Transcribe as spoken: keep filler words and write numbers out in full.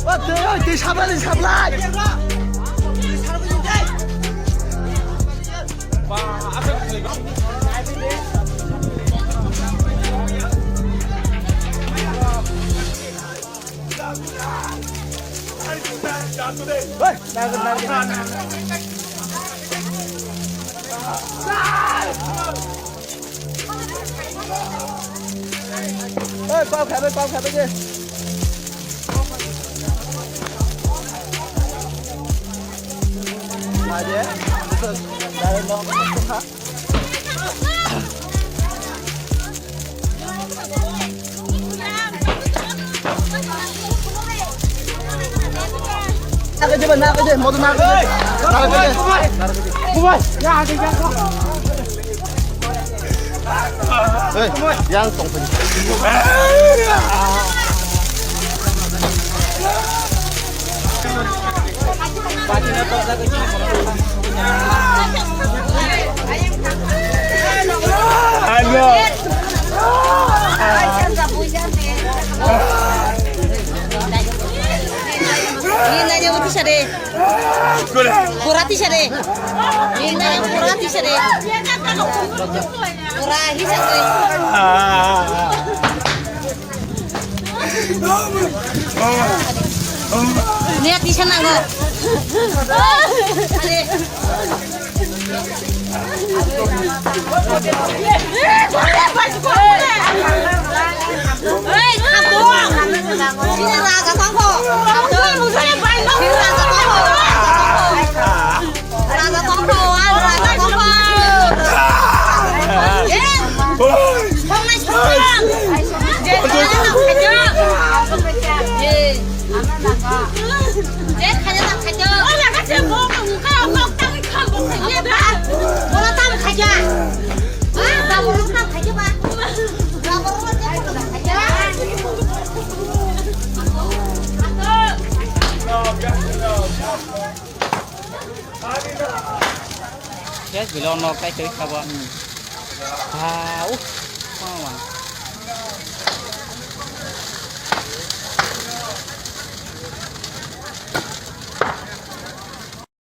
O twi, o twi, sablai, sablai. Oi, pau khabai, pau khabai de. Aje, Nakaje ba, nakaje, modo nakaje. Nakaje. Hey, yang tong pun. Ano? Kurati sare. Kurati sare. Kura hisa koi. Niya tisa nango. Are. Ei, khabong. Sini raja tongkho. Khabong. Sini raja tongkho. Raja tongkho, raja tongkho. Eh, songnai songnai. Je, khaja tang khaja. Je, khaja tang khaja. Ola khaja, bo, bo, bo, bo, tang khaja. Bola tang khaja. Ah, ba, bola tang khaja ba. Ba, bola tang khaja. Yes, bilo nok tai tei khabo. Ah, uh, oh, man.